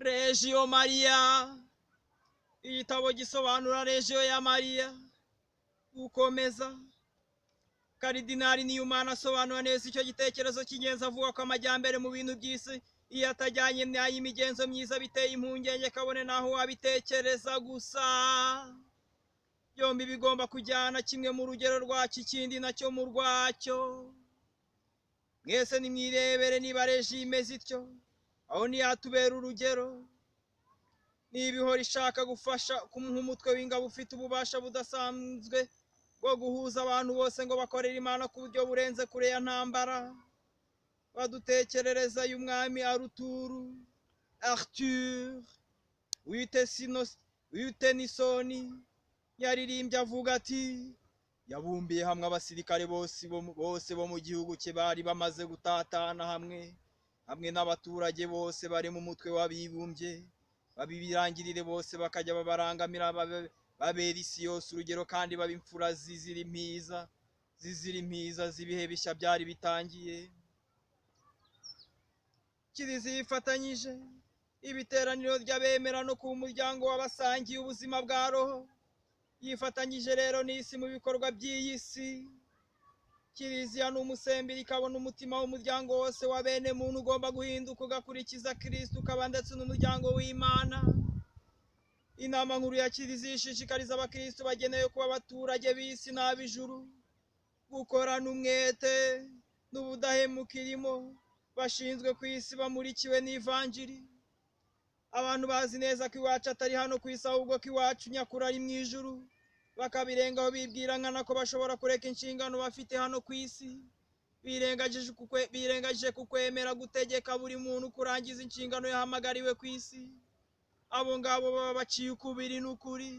Legio Maria, igitabo gisobanura Legio ya Mariya. Gukomeza, Karidinali Newman asobanura neza icyo gitekerezo cy'ingenzi, avuga ko amajyambere mu bintu by'isi iyo atajyanye n'ay'imigenzo myiza biteye impungenge, kabone n'aho wabitekereza gusa. Byombi bigomba kujyana, kimwe mu rugero rwacyo, ikindi nacyo mu rwacyo. Mwese nimwirebere niba Legio imeze ityo, aho ntiyatubera urugero? Niba ihora ishaka gufasha nk'umutwe w'ingabo ufite ububasha budasanzwe bwo guhuza abantu bose ngo bakorere Imana ku buryo burenze kure ya ntambara badutekerereza y'umwami Aruturu, Arthur Witenisoni, yaririmbye avuga ati: "Yabumbiye hamwe abasirikare bose bo mu gihugu cye bari bamaze gutatana, hamwe n'abaturage bose bari mu mutwe w'abibumbye, babibirangirire bose, bakajya babarangamira, babera isi yose urugero, kandi baba imfura zizira impiza z'ibihe bishya byari bitangiye." Kiliziya ifatanyije ibiteraniro ry'abemera no kuba umuryango w'abasangiye ubuzima bwa roho. Yifatanyije rero n'isi mu bikorwa by'iyi si. Kiliziya ni umusemburo, ikabona umutima w'umuryango wose wa bene muntu ugomba guhinduka ugakurikiza Kristo, ukaba ndetse n'umuryango w'Imana. Inama nkuru ya Kiliziya ishishikariza abakristo bagenewe kuba abaturage b'isi n'ab'ijuru gukorana umwete n'ubudahemuka irimo bashinzwe ku isi, bamurikiwe n'ivanjiri. Abantu bazi neza ko iwacu atari hano ku isi, ahubwo ko iwacu nyakuri ari mu ijuru, bakabirengaho bibwira nkana ko bashobora kureka inshingano bafite hano ku isi, birengagije ku kwemera gutegeka buri muntu kurangiza inshingano yahamagariwe ku isi. Abo ngabo baba baciye ukubiri n'ukuri.